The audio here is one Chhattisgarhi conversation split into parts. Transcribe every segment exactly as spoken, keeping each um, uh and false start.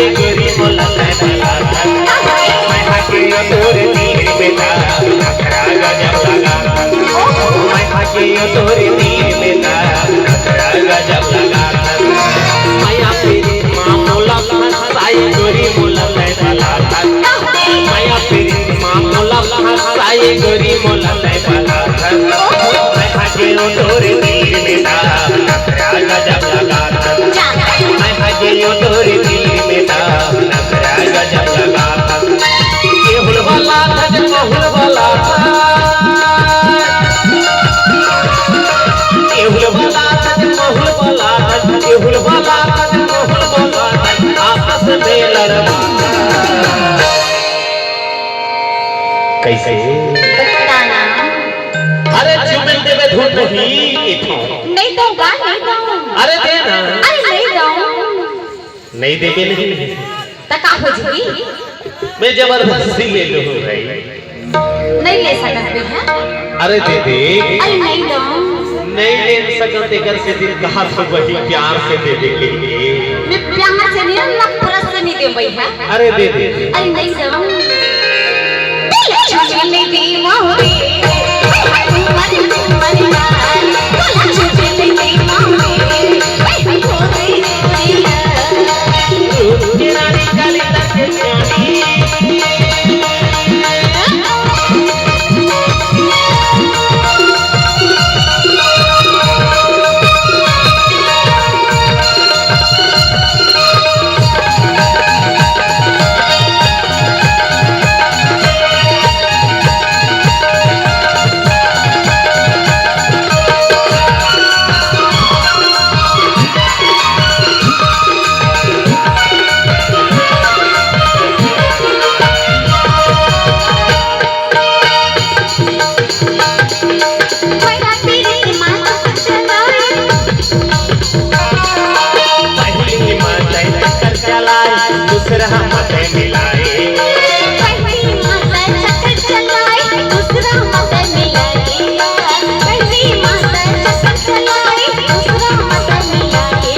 गोरी मोला तैं बला। मैं हाके यो तोर तीर में ता, नखरा गजब लगा। मैं हाके यो तोर तीर में ता, नखरा गजब लगा। माया तेरी माँ मोला फंसाई, गोरी मोला तैं बला। माया तेरी माँ मोला फंसाई, गोरी मोला तैं बला। मैं हाके यो तोर तीर में ता, नखरा गजब लगा। मैं हजे यो तोर दिल में ता, नखरा गजब लगा। ए हुलवाला धज महुलवाला, ए हुलवाला धज महुलवाला, ए हुलवाला धज महुलवाला, आपस में लड़वा। कैसे? बताना। अरे चुमिल देवे धुन नहीं इथो। नहीं दूंगा, नहीं दूंगा। अरे दे ना। अरे नहीं दूंगा। नहीं देबे नहीं। त का हो जही? मैं जबरदस्ती ले लूँ भाई। नहीं ले सकत बे, हैं? अरे दे दे। अरे नहीं दो। नहीं ले सकत, एकर से दिल कहा था वही प्यार से दे दे के लिए। मैं प्यार से नहीं, नफरत से नहीं दे भाई, हैं? अरे दे दे। अरे नहीं दो। पहली माँ तैं चक्कर चलाए, दूसरा माँ तैं मिलाए। पहली माँ तैं चक्कर चलाए, दूसरा माँ तैं मिलाए। पहली माँ तैं चक्कर चलाए, दूसरा माँ तैं मिलाए।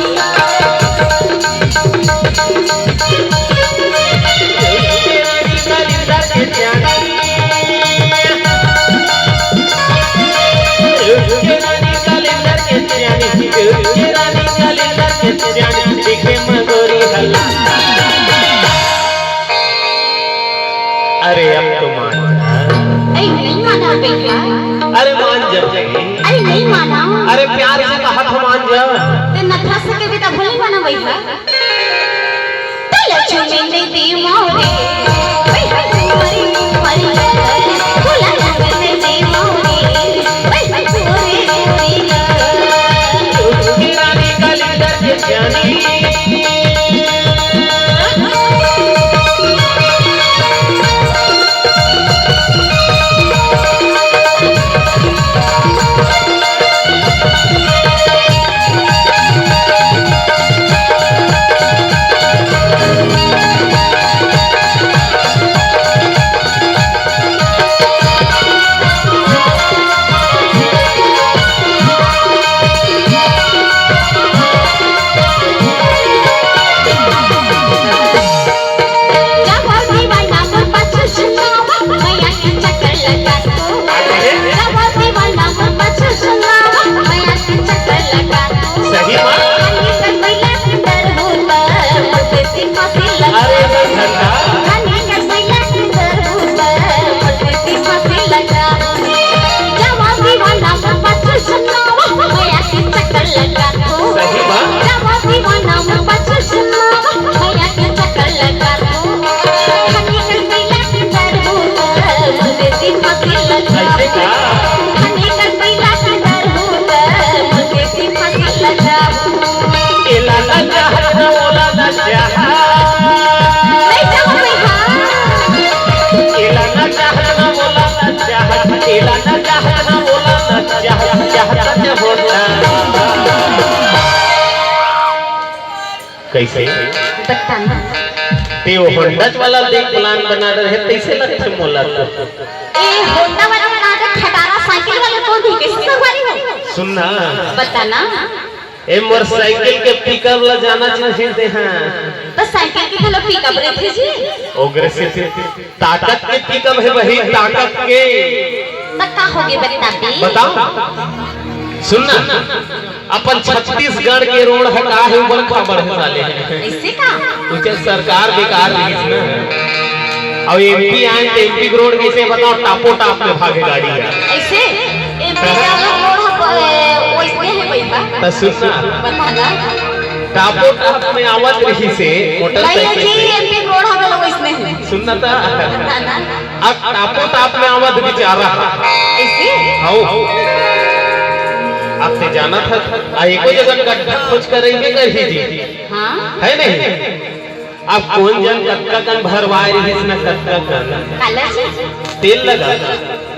अरे अब तो मान जा। ए, नहीं माना भैया। अरे मान जा भाई। अरे नहीं माना। अरे प्यार से कहा था मान जा। ते नखरा से के भी तो भले माना भैया। सही बात। अरे भाई धंधा। सही बात। ऐसे का? एला ना चाहत ना ओला ना चाहत। नहीं चाहत भाई, हाँ। एला ना चाहत ना ओला ना चाहत, एला ना चाहत ना ओला ना चाहत, चाहत ना होता। कैसे? बता ना। ते वो होंडा वाला देख plan बना रहे, कैसे लगथे मोला तो? ए, होंडा वाला बना दे, खटारा साइकिल वाला कौन है? कैसे संगवारी हो? सुन ना। बता ना। ए मोर साइकिल के पिकअप ला जाना चाहते हैं। त साइकिल के घलो पिकअप रहिथे जी। ओकरे से ताकत के पिकअप हे बहिन, ताकत के। त का होगे बताबे? बताओ। सुन ना, अपन छत्तीसगढ़ के रोड हटा हे, बड़खा बड़े साले हे। अइसे का? उके सरकार बेकार रहिस ना। अउ एमपी आए त एमपी के रोड कइसे बताओ, टापो टाप में भागे गाड़ी हे। अइसे? एमपी के रोड ह, ए, वइसने हे भइया। त सुन ना। बता ना। टापो टाप में आवत रहिस हे, नहीं, मोटरसाइकिल नहीं जी, से। एमपी रोड ह, वइसने हे। सुन ना त। बता ना। अब टापो टाप में आवत बेचारा। अइसे? हौ। अब ते जानत हस, आ एको जगह गड्ढा खोज कर रहिबे करही जी। हाँ। हे नहीं? अब कोन जन कतका कन भरवाए रहिस ना, कतका कन। काला जी? तेल लगा,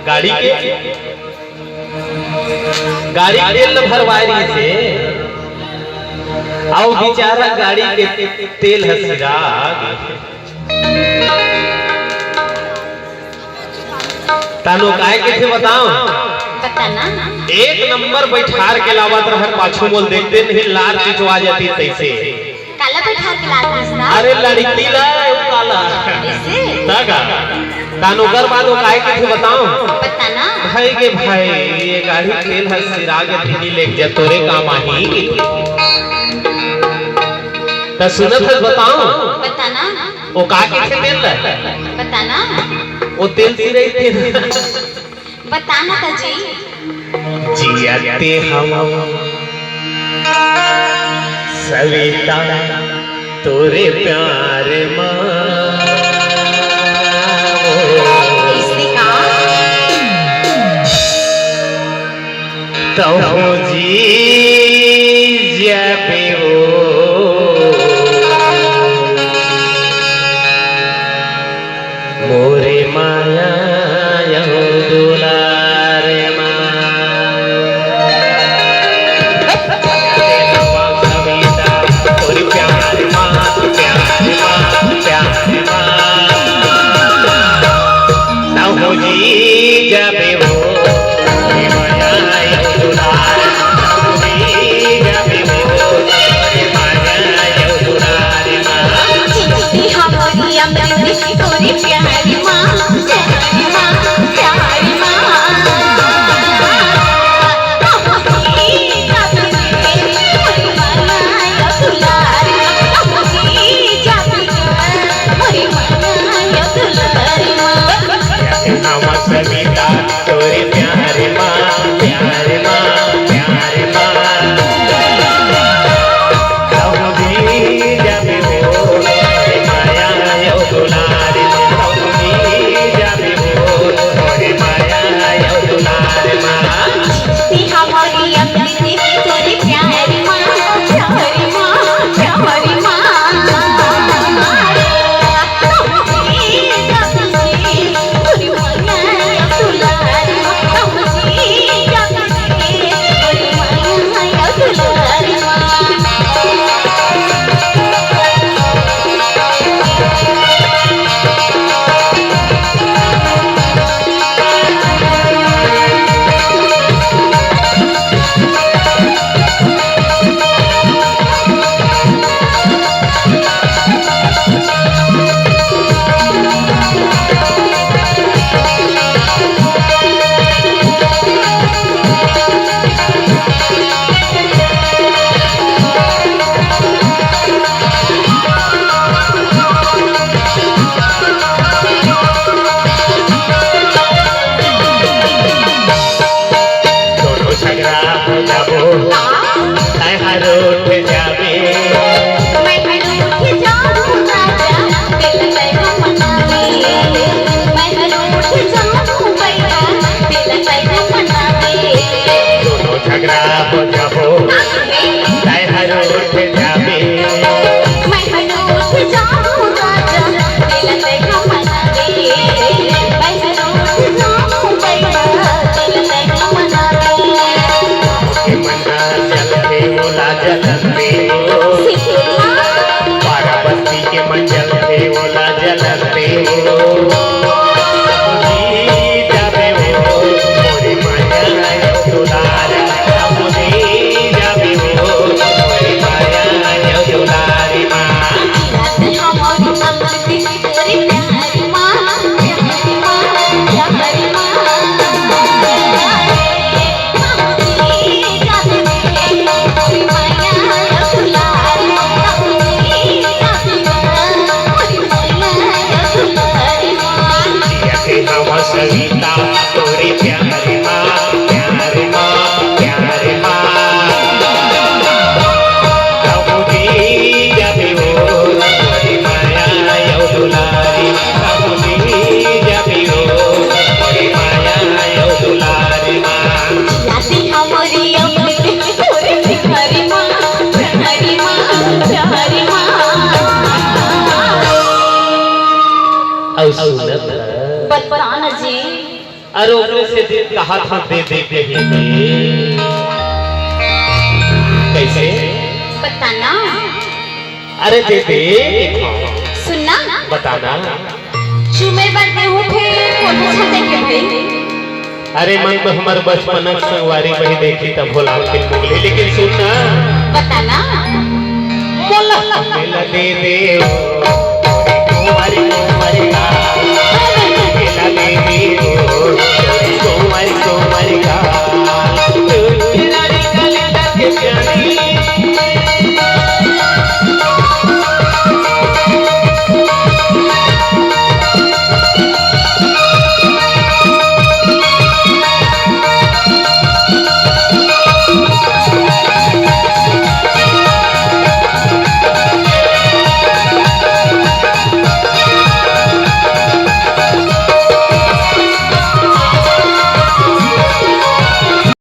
गाड़ी के, गाड़ी के तेल ल भरवाए रहिस हे। अउ बेचारा गाड़ी के तेल ह सिरा गे। तानो काय कथे बताओ? बता ना। एक नंबर बैठार के लावत रहय, पाछू मोला देखते नहीं लार चिचवा जातिस तइसे। काला बैठार के लात रहिस ना? अरे लड़की ला, ए काला। अइसे? त का? तानो ओकर बाद ओ काय कथे बताओ? बता ना। भाई के भाई, ए गाड़ी तेल ह सिरा गे, तेल लेके जा, तोरे काम आही। त सुनत हस बताओ? बता ना। ओ का कथे तेल ला? बता ना। ओ तेल सिरई तेल। बता ना त जी। जियते हवं सविता तोरे प्यार मा। अइसे का? तहूँ जी जाबे ओ मोरे माया अउ दुलार मा। सविता तोरे प्यार मा, प्यार मा, प्यार मा। तहूँ जी जाबे ओ मोरे माया अउ दुलार, तहूँ जी जाबे ओ। प्यारे माँ, प्यारे माँ, प्यारे माँ। प्रभु जी जब वो बड़ी माया यो दुलारी, प्रभु जी जब वो बड़ी माया यो दुलारी माँ। लाती हमारी अमृत पूरी प्यारी माँ, प्यारी माँ, प्यारी माँ। अउ सुनत बता ना जी। अरे ओकरे से दे, कहा था दे दे के ही दे। कैसे? बताना। अरे दे दे। सुनना। बताना। चुमे बर देहू फेर कोन छते के भाई। अरे मन तो हमर बचपन के संगवारी वही देखी तब भोला के मुगली, लेकिन सुनना। बताना। मोला मिला दे दे।